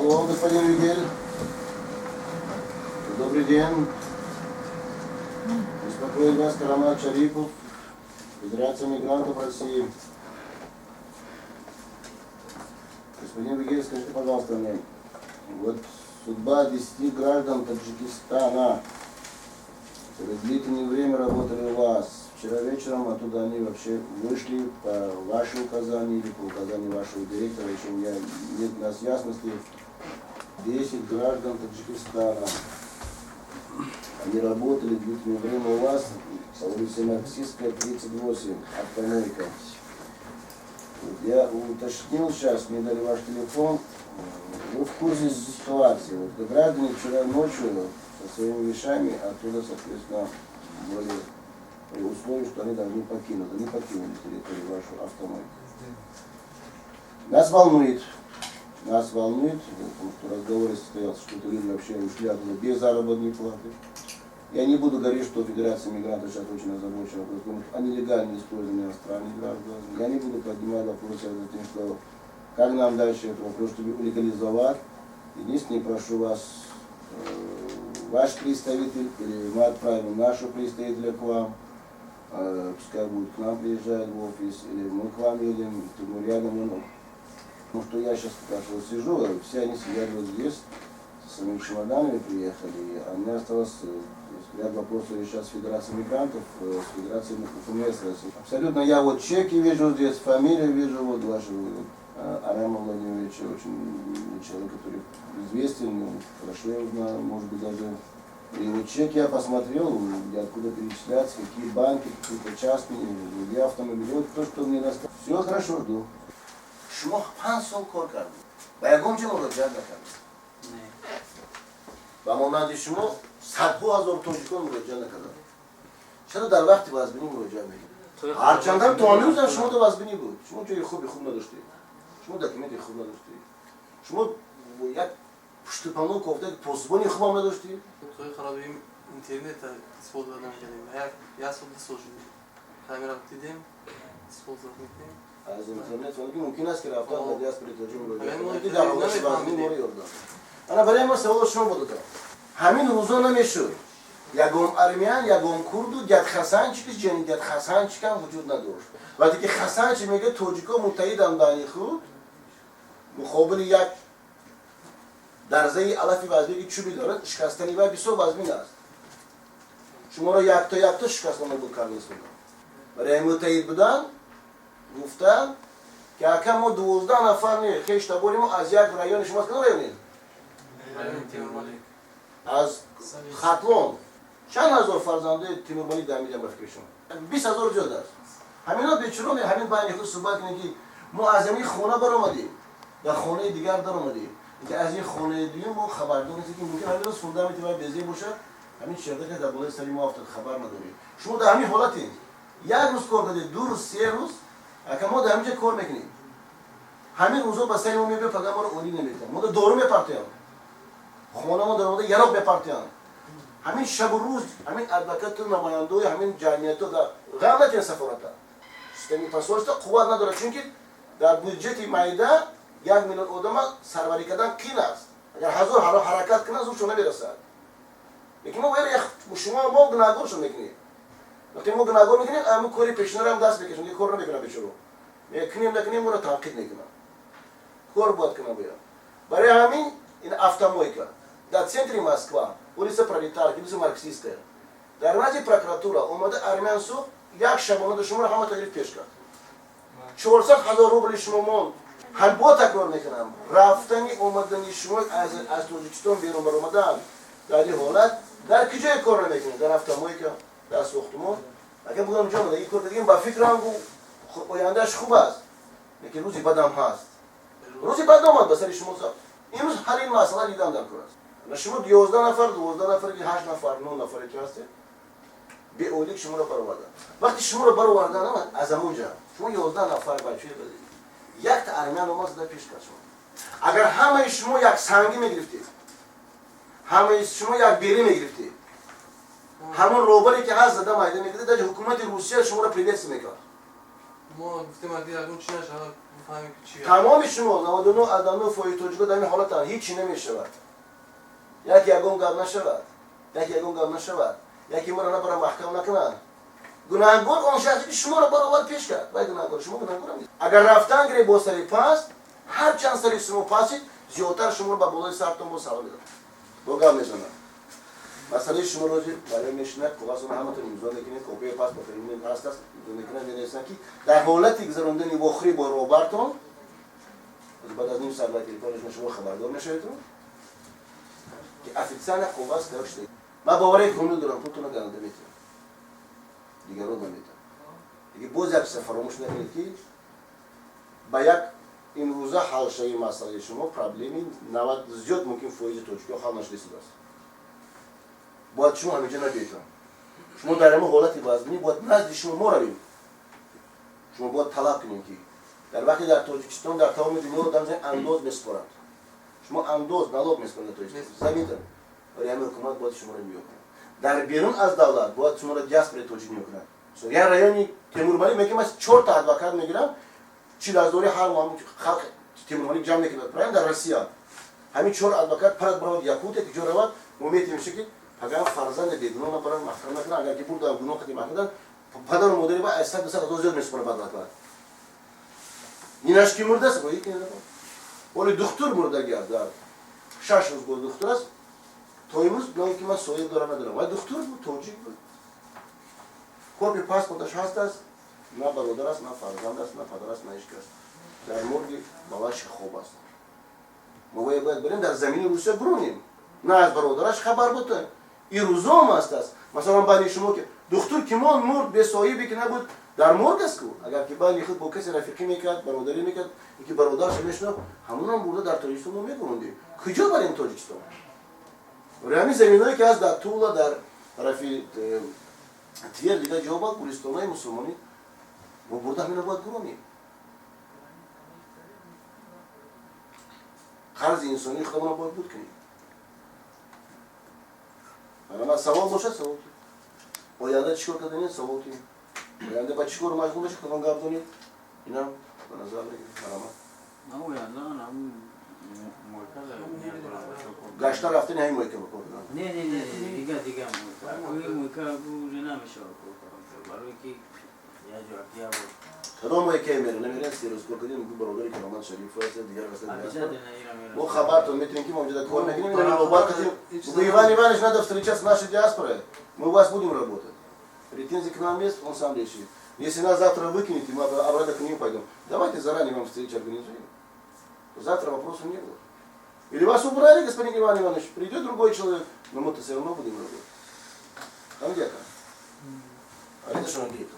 Алло, господин Вигель. Добрый день. Беспокоит вас Карамат Шарипов, Федерация мигрантов России. Господин Вигель, скажите, пожалуйста, мне, вот судьба 10 граждан Таджикистана, которые длительное время работали у вас. Вчера вечером оттуда они вообще вышли по вашему указанию или по указанию вашего директора, еще у меня нет у нас ясности. 10 граждан Таджикистана. Они работали длительное время у вас, по улице Марксистская, 38, автомойка. Вот я уточнил сейчас, мне дали ваш телефон. Вы в курсе ситуации. Вот граждане вчера ночью со своими вещами оттуда, соответственно, были при условии, что они должны покинуть. Они покинули территорию вашу автомойку. Нас волнует, потому что разговоры состоялся, что это люди вообще ушли оттуда без заработной платы. Я не буду говорить, что Федерация мигрантов сейчас очень озабочена вопросом о нелегальном использовании иностранных граждан. Я не буду поднимать вопрос о том, что как нам дальше этот вопрос, чтобы легализовать. Единственное, прошу вас, ваш представитель, или мы отправим нашего представителя к вам, пускай будет к нам приезжает в офис, или мы к вам едем, мы рядом, он. Потому что я сейчас как раз вот сижу, все они сидят вот здесь, со своими чемоданами приехали, а мне осталось ряд вопросов решать с Федерацией мигрантов, с Федерацией ФМС России. Абсолютно я вот чеки вижу здесь, фамилию вижу, вот вашего Арама Владимировича, очень человек, который известен, хорошо я узнал, может быть, даже и вот чек я посмотрел, где откуда перечисляться, какие банки, какие-то частные, другие автомобили, вот то, что мне досталось. Все хорошо, жду. Шумо 5 сол кор кардед, ба ягон ҷо муроҷиат накардед? Ба монанди шумо садҳо ҳазор тоҷикон муроҷиат накарданд. Чаро дар вақти вазбинӣ муроҷиат мекунед? Ҳарчандам то ҳанӯзам шумо до вазбинӣ буд, шумо ҷои хуби хуб надоштед, шумо документи хуб надоштед, шумо як пуштупано кофта посбони хубам надоштед. Тои харобии интернет истифода намекардем. Як сол, 2 сол шуд, камера дидем, истифода мекунем. Аз интернет ки мумкин аст ки рафтан ба диаспори тоҷик муроҷиат дар ҳолати вазбинӣ моро ёрдам. Ана барои мо саволо шумо будодам. Ҳамин рӯзо намешуд, ягон армян, ягон курду дяд Хасанчик, ҷани дяд Хасанчикам вуҷуд надошт. Вақте ки Хасанчик мегӯяд, тоҷико муттаҳиданд байни худ муқобили як дарзаи алафи вазбин, ки чӯби дорад, шикастани вай бисёр вазбин аст. Шуморо якто якто шикаста нобуд карда истодам. Барои муттаҳид будан гуфтанд, ки ака, мо 12 нафар не, хеш табори мо аз як райони шумо, аз кадом районед? Аз Хатлон. Чанд ҳазор фарзандаи Тимурмалик дар миҷа, ба фикри шумо? 20 000 зиёд аст. Ҳамино бечуроне ҳамин байни худ суҳбат кунед, ки мо аз ҳамин хона баромадем, дар хонаи дигар даромадем, ки аз ин хонаи дуюм мо хабардор нестем, ки мумкин ҳамин рӯз фундаменти вай безеб бошад, ҳамин чердака дар болои сари мо афтад, хабар надорем. Шумо дар ҳамин ҳолатем, як рӯз кор кардед, 2 рӯз, 3 рӯз. Ака, мо дар ҳамин ҷа кор мекунем, ҳамин рӯзо ба сари мо мебиёд, пага моро олӣ наметиҳанд, мо дору мепартоянд, хонамо дар омада яроқ мепартоянд. Ҳамин шабу рӯз ҳамин адвокату намояндаои ҳамин ҷамъиятҳо дар ғам натиҳанд. Сафората, системаи посольство қувват надорад, чунки дар бюджети майда 1 миллион одама сарварӣ кардан қин аст. Агар ҳазор ҳаракат кунад, зудшон намерасад. Лекин мо шумо мо гунаҳгоршон мекунем. Вақте мо гунаҳгор мекунем, ҳамин кори пешинаро даст мекашем, кор намекунам бечоро. Мекунем, накунем, моро танқид мекунам. Кор бояд кунам бояд. Барои ҳамин ин автомойка дар центри Москва, улица Пролетарка, улица Марксистская, дар назди прокуратура омада армян сӯхт. Як шабонада шуморо ҳама таклиф пеш кард, 400 000 рубли шумо монд. Ҳам бо такрор мекунам, рафтани омадани шумо аз Тоҷикистон берун баромадан дар ин ҳолат, дар куҷое кор намекунед, дар автомойка, дар сохтумон, агар бугам ҷо омада кор кардагим, ба фикрам, ояндааш хуб аст, лекин рӯзи бадам ҳаст. Рӯзи бад омад ба сари шумо зад. Имрӯз ҳал ин масъала дидан дар кор аст. Шумо 11 нафар, 12 нафар, ҳашт нафар, нӯ нафаре ки ҳастед, беолик шуморо баровардан. Вақте шуморо баровардан аз ҳамонҷа, шумо 11 нафар бачаи якта армян омад, зада пеш кард шумо. Агар ҳамаи шумо як сангӣ мегирифтед, ҳамаи шумо як берӣ мегирифтед, ҳамон роҳбаре ки ҳаст, зада майда мекардед, даже ҳукумати Русия шуморо приветствие мекард. Мо гуфтем, агар ягон чӣ нашавад, бифаҳмем, ки чӣ. Тамоми шумо 99,9% тоҷико дар ин ҳолатанд, ҳеҷ чӣ намешавад. Яке ягон гап нашавад, яке ягон гап нашавад, яке моро набара, маҳкам накунанд. Гунаҳгор он шахсе, ки шуморо баровар пеш кард, вай гунаҳгор, шумо гунаҳгорам нест. Агар рафтан гире бо сари паст, ҳар чанд сари шумо пасид, зиёдтар шуморо ба болои сартон бо салом медод, бо гап мезанад. Масъалаи шумо рози барои мешинад, коғазона ҳаматон имзо мекунед, копияи паспорт ҳаст аст, имзо мекунад, менависанд, ки дар ҳолати гузарондани вохӯрӣ бо роҳбартон, баъд аз ним соат ба телефонашон шумо хабардор мешаведтон, ки официально коғаз тайёр шуда. Ман бовари комил дорам, пултона гаранда метиҳам, дигарон наметиҳам. Диге боз як чиза фаромӯш накунед, ки ба як имрӯза ҳалшавии масъалаи шумо проблеми 90 зиёд мумкин фоизи тоҷикиҳо ҳал нашуда истодааст. Бояд шумо ҳаминҷа набиетон. Шумо дар ҳамин ҳолати вазминӣ бояд назди шумо мо равем. Шумо бояд талаб кунем, ки дар вақте дар Тоҷикистон, дар тамоми дунё одам андоз месупоранд, шумо андоз, налог месупоранд дар Тоҷикистон, заминтон, вале ҳамин ҳукумат бояд шуморо нигоҳ кунад. Дар берун аз давлат бояд шуморо диаспораи тоҷик нигоҳ кунад. Як райони Темурмалик мекунам, аз чорта адвокат мегирам, 40 ҳазори ҳар халқ Темурмалик ҷамъ мекунад, правильно, дар Россия ҳамин чор адвокат парад баравад Якутия, ки ҷо равад, мо метавонем, ки пагар фарзанди бегуноҳ набаранд, маҳкам накунанд. Агар ки бурда, гуноҳ қади маҳкам, падару модари ба аз 100, 200 ҳазор зиёд месупорад. Баъд баъд нинаш ки мурдааст, оли духтур мурдаги аст, дар 6 рӯз боз духтур аст, то имрӯз нагуфт, ки ман соҳиб дорам, надорам. Вай духтур буд, тоҷик буд, копи паспорташ ҳаст аст. На бародар аст, на фарзанд аст, на падар аст, на ҳеҷ кас. Дар морги Балаши хоб аст. Мо бояд барем, дар замини Русия буронем, на аз бародараш хабар бутем. Ирӯзом аст аст. Масалан, байни шумо ки духтур ки мон мурд, бесоҳибе ки набуд, дар морг аст ку. Агар ки байни худ бо касе рафиқӣ мекард, бародарӣ мекард, ки бародараша мешинохт, ҳамонам бурда дар Тоҷикистон мо мегурондем. Куҷо барем Тоҷикистон? Барои ҳамин заминое, ки ҳаст дар Тула, дар тарафи Твер, дигар ҷо ба гулистонаи мусулмонӣ, мо бурда ҳамина бояд гуронем. Қарзи инсонии худамона бояд буд кунем. Ман савол бошад, савол. Оянда чӣ кор кардани, савол кунем. Оянда ба чӣ кор маҷбур мешед, худон гап донед, инам ба назар бигиред. Марҳамат. Гашта рафтани ҳамин мойка ба кор. Не, не, не, дига, дига мойка. Мойка уже намешавад кор кардан, барои ки я ҷо я бор. Кадом мойкае мере намерен, 3 рӯз кор кардем, ду бародари Каромат Шариф аст, дигар аст. Мо хабартон метавонем, ки мо онҷо кор мекунем. Иван Иванович, надо встречаться с нашей диаспорой, мы у вас будем работать. Претензии к нам есть, он сам решит. Если нас завтра выкинете, мы обратно к ним пойдем. Давайте заранее вам встречу организуем. Завтра вопросов не было. Или вас убрали, господин Иван Иванович, придет другой человек, но мы-то все равно будем работать. Там где-то. А это что он говорит?